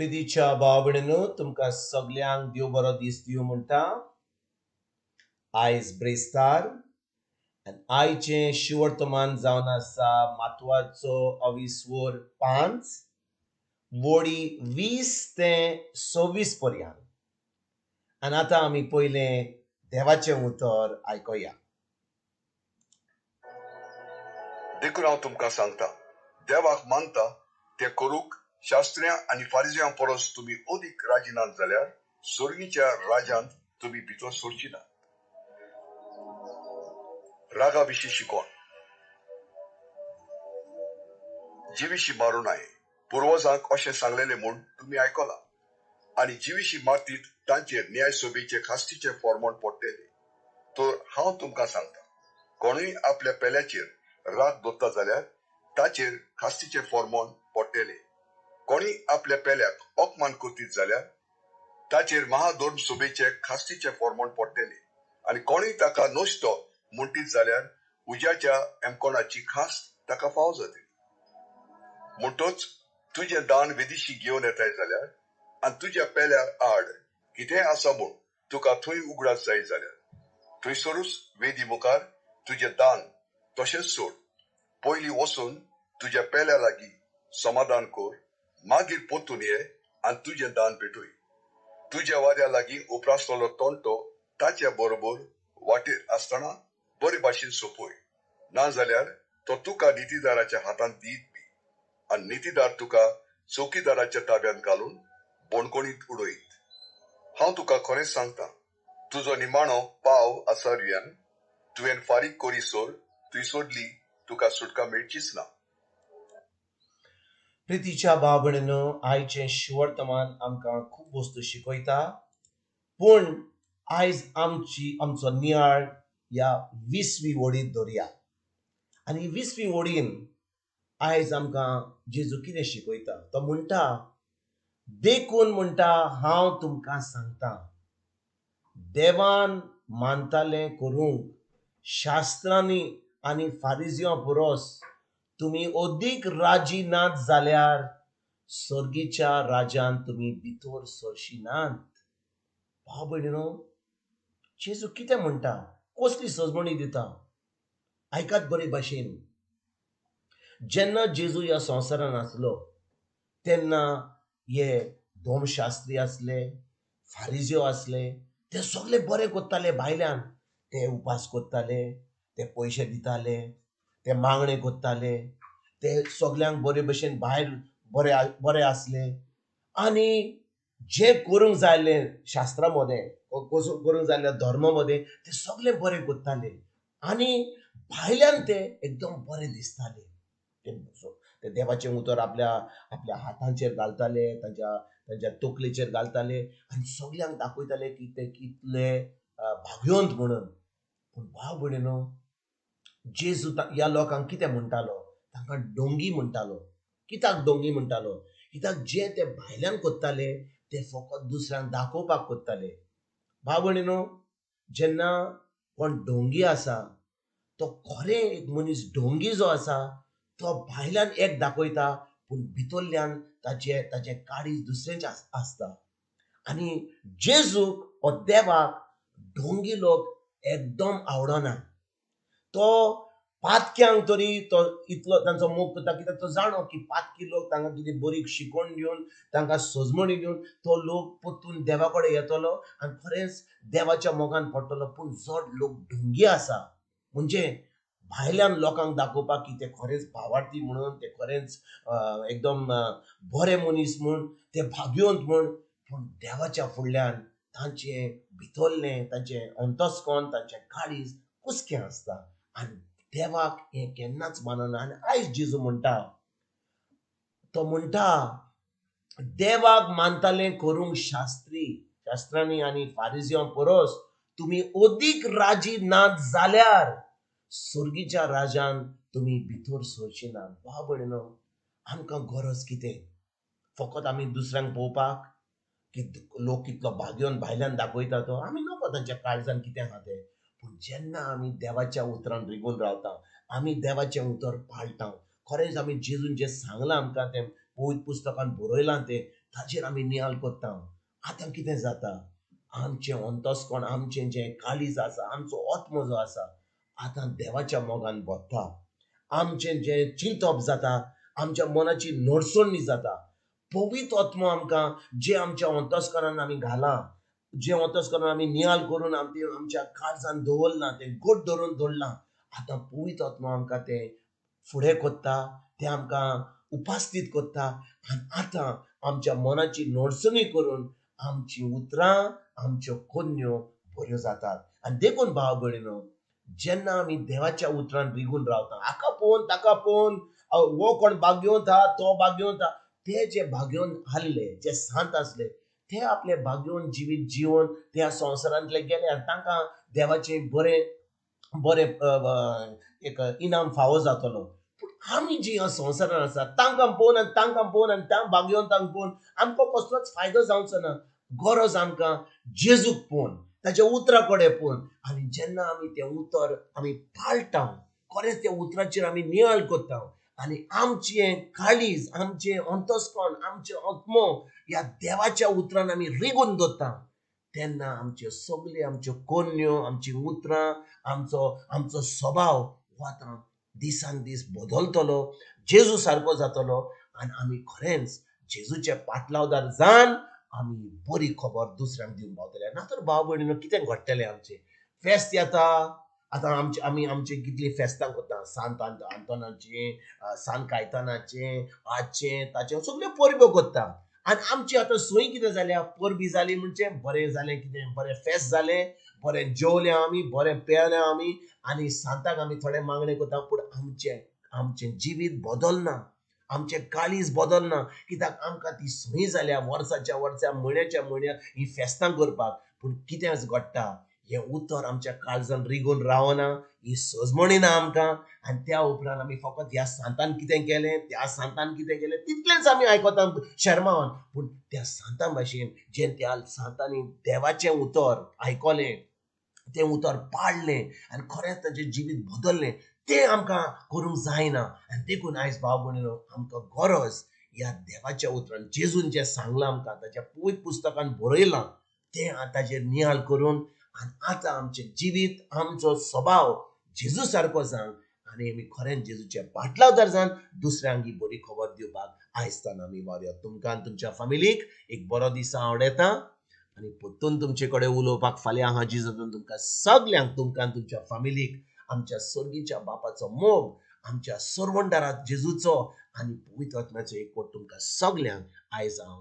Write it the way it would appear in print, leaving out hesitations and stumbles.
प्रितीच्या भाव भयणीनो, तुमकां सगल्यांक देव बरो दीस दिवं म्हणटा. आयज ब्रेस्तार आनी आयचें शिवर्तमान जावन आसा मातवाचो अविस्वोर 5 वोडी 20 ते 26 पर्यंत. आनी आतां आमी पयलें देवाचें उतर आयकुया. देखून हांव तुमकां सांगता, देवाक मानता ते करूंक शास्त्र्यां आनी फारिजयां परस तुमी अदीक राजी नात जाल्यार सोर्गीच्या राजांत तुमी भितर सरची ना. रागा विशीं शिकोण. जिविशी मारूं नाये पुर्वजांक अशें सांगलेलें म्हूण तुमी आयकलां, आनी जिविशी मारतीत तांचेर न्याय सभेचे खास्तीचें फॉर्मण पडटलें. तर हांव तुमकां सांगता, कोणूय आपल्या पेल्याचेर राग दवरता जाल्यार ताचेर खास्तीचें फॉर्मण पडटलें. कोणी आपल्या पेल्याक अपमान करतीत जाल्यार ताचेर महाधर्म सभेचे खास्तीचें फॉर्मण पडटलें. आनी कोणूय ताका नश्टो म्हणटीत जाल्यार उज्याच्या एमकोणाची खास ताका फाव जातली. म्हणटच तुजें दान वेदिशी घेवन येताय जाल्यार आनी तुज्या पेल्या आड कितेंय आसा म्हूण तुका थंय उगडास जाय जाल्यार थंयसरूच वेदी मुखार तुजें दान तशेंच सोड. पयलीं वचून तुज्या पेल्या लागीं समाधान कर, मागीर परतून ये आनी तुजें दान पेटय. तुज्या वाऱ्या लागीं उप्रासलेलो तंटो ताच्या बरोबर वाटेर आसतना बरे भाशेन सोंपय, नाजाल्यार तो तुका नितीदाराच्या हातांत दीत बी आनी नितीदार तुका चौकीदाराच्या ताब्यांत घालून बणकोणीत उडयत. हांव तुका खरेंच सांगता, तुजो निमाणो पाव आसा रियान तुवें फारीक करीसर तुय सोडली तुका सुटका मेळचीच ना. प्रितीच्या भाव भयणीनो, आयचें शिवर्तमान आमकां खूब वस्तू शिकयता, पूण आयज आमचो नियाळ ह्या 20वी वडीत दवरया. आनी 20वी वडीन आयज आमकां जेजू कितें शिकयता? तो म्हणटा, देखून म्हणटा हांव तुमकां सांगता, देवान मानतालें करूंक शास्त्रांनी आनी फारिजियां परस तुमी अदीक राजी नात जाल्यार सर्गीच्या राजान तुमी भितर सरशी नात. भाव भयणीनो, जेजू कितें म्हणटा, कसली सजमणी दिता, आयकात बरे भाशेन. जेन्ना जेजू ह्या संवसारान आसलो तेन्ना हे धर्मशास्त्री आसले, फारिजियो आसले, ते सगळे बरे करताले. भायल्यान ते उपास करताले, ते पयशे दिताले, ते मागणे करताले, ते सगल्यांक बरे भशेन भायर बरे बरे आसले. आनी जें करूंक जाय शास्त्रा मदें, करूंक जाय धर्मा मदें, ते सगळे बरे करताले आनी भायल्यान ते एकदम बरे दिसताले. ते देवाचें उतर आपल्या आपल्या हातांचेर घालताले, तांच्या तांच्या तकलेचेर घालताले आनी सगल्यांक दाखयताले की ते कितले भाग्यवंत म्हणून. पूण भाव भयणीनो, जेजू ह्या लोकांक कितें म्हणटालो? तांकां डोंगी म्हणटालो. कित्याक डोंगी म्हणटालो? कित्याक जे ते भायल्यान करताले ते फकत दुसऱ्यांक दाखोवपाक करताले. भाव भयणीनो, जेन्ना कोण डोंगी आसा, तो खरें एक मनीस डोंगी जो आसा तो भायल्यान एक दाखयता, पूण भितरल्यान ताचें ताचें काळीज दुसरेंच आसता. आनी जेजूक हो देवाक डोंगी लोक एकदम आवडना. तो पातक्यांक तरी तो इतलो तांचो मोग करता, कित्याक तो जाणो की पातकी लोक तांकां कितें बरी शिकवण दिवन, तांकां सजमणी दिवन तो लोक परतून देवा कडेन येतलो आनी खरेंच देवाच्या मोगान पडटलो. पूण जो लोक ढोंगी आसा, म्हणजे भायल्यान लोकांक दाखोवपाक की ते खरेंच भावार्थी म्हणून, ते खरेंच एकदम बरे मनीस म्हूण, ते भाग्यवंत म्हूण, पूण देवाच्या फुडल्यान तांचें भितरलें, तांचें अंतस्कर्ण, तांचें काळीज कुसकें आसता आनी देवाक हें केन्नाच मानना. आनी आयज जेजू म्हणटा, तो म्हणटा, देवाक मानतालें करूंक शास्त्रांनी आनी फारिजियां परस तुमी अदीक राजी नात जाल्यार सर्गीच्या राजान तुमी भितर सरची नात. भाव भयणीनो, आमकां गरज कितें? फकत आमी दुसऱ्यांक पळोवपाक की लोक कितलो भाग्यवंत भायल्यान दाखयता तो, आमी नको तांच्या काळजान कितें आहा तें. पूण जेन्ना आमी देवाच्या उतरान रिगून रावता, आमी देवाचें उतर पाळटा, खरेंच आमी जेजून जें सांगलां आमकां तें पवित्र पुस्तकान बरयलां तें ताजेर आमी नियाळ करता. आतां कितें जाता, आमचें अंतस्कर्ण, आमचें जें काळीज आसा, आमचो आत्मो जो आसा आतां देवाच्या मोगान भरता. आमचें जें चिंतप जाता, आमच्या मनाची नडसणी जाता. पवित्र आत्मो आमकां जे आमच्या अंतस्करणान आमी घालां, जे अंतस्करणान आमी नियाळ करून आमच्या काळजान दवरलां, तें गोड धरून दवरलां, आतां पवित्र आत्मो आमकां तें फुडें करता, तें आमकां उपस्थित करता. आनी आतां आमच्या मनाची नडसणी करून आमची उतरां, आमच्यो कोन्यो बऱ्यो जातात. आनी देखून भाव भयणीनो, जेन्ना आमी देवाच्या उतरान रिगून रावता, हाका पळोवन ताका पळोवन, हो कोण भाग्यवंत आहा, तो भाग्यवंत आहा, ते जे भाग्यवंत आहले, जे सांत आसले, ते आपले भाग्यवंत जिवीत जिवन त्या संवसारांतले गेले आनी तांकां देवाचें बरें बरें एक इनाम फावो जातलो. पूण आमी जी ह्या संवसारान आसा तांकां पळोवन आनी तांकां पळोवन आनी त्या भाग्यवंतांक पळोवन आमकां कसलोच फायदो जावचो ना. गरज आमकां जेजूक पळोवन, ताच्या उतरा कडेन पळोवन, आनी जेन्ना आमी तें उतर आमी पाळटा, खरेंच त्या उतराचेर आमी नियाळ करता आनी आमचें काळीज, आमचें अंतस्कर्ण, आमचें आत्मो ह्या देवाच्या उतरान आमी रिगून दवरता, तेन्ना आमच्यो सगल्यो आमच्यो कोन्यो, आमचीं उतरां, आमचो आमचो स्वभाव हो आतां दिसान दीस बदलतलो, जेजू सारको जातलो आनी आमी खरेंच जेजूचे पाटलावदार जावन आमी बरी खबर दुसऱ्यांक दिवंक पावतले. ना तर भाव भयणीनो, कितें घडटलें, आमचें फेस्त येता आतां, आमचे आमी आमची कितलीं फेस्तां करता, सांत आंतोनाचें, सांत कायतानाचें, आजचें ताचें सगल्यो परब्यो करता. आनी आमची आतां संय कितें जाल्या, परबी जाली म्हणजे बरें जालें, कितें बरें फेस्त जालें, बरें जेवलें आमी, बरें पेलें आमी आनी सांताक आमी थोडें मागणें करता. पूण आमचें आमचें जिवीत बदलना, आमचें काळीज बदलना, कित्याक आमकां ती संय जाल्या वर्साच्या वर्सा, म्हयन्याच्या म्हयन्या ही फेस्तां करपाक. पूण कितें घडटा, हें उतर आमच्या काळजान रिगून रावना, ही सजमणी ना आमकां. आनी त्या उपरांत आमी फकत ह्या सांतान कितें केलें, त्या सांतान कितें केलें तितलेंच आमी आयकता शर्मावन. पूण त्या सांतां भाशेन जें त्या सांतांनी देवाचें उतर आयकलें, तें उतर पाळ्ळें आनी खरेंच तांचें जिवीत बदललें, तें आमकां करूंक जायना. आनी देखून आयज भाव भयणीनो, आमकां गरज ह्या देवाच्या उतरान, जेजून जें सांगलां आमकां, ताच्या पवित्र पुस्तकान बरयलां, तें ताजेर नियाळ करून आनी आतां आमचें जिवीत, आमचो स्वभाव जेजू सारको जावन आनी आमी खरेंच जेजूचे पाटलावदार जावन दुसऱ्यांक ही बरी खबर दिवपाक आयज आमी वावरुया. तुमकां आनी तुमच्या फामिलीक एक बरो दीस आवडटा आनी परतून तुमचे कडेन उलोवपाक फाल्यां हांव जेजून तुमकां सगल्यांक, तुमकां आनी तुमच्या फामिलीक आमच्या सर्गीच्या बापाचो मोग, आमच्या सरवंडारात जेजूचो आनी पवित्र आत्म्याचो एकवट तुमकां सगल्यांक आयज हांव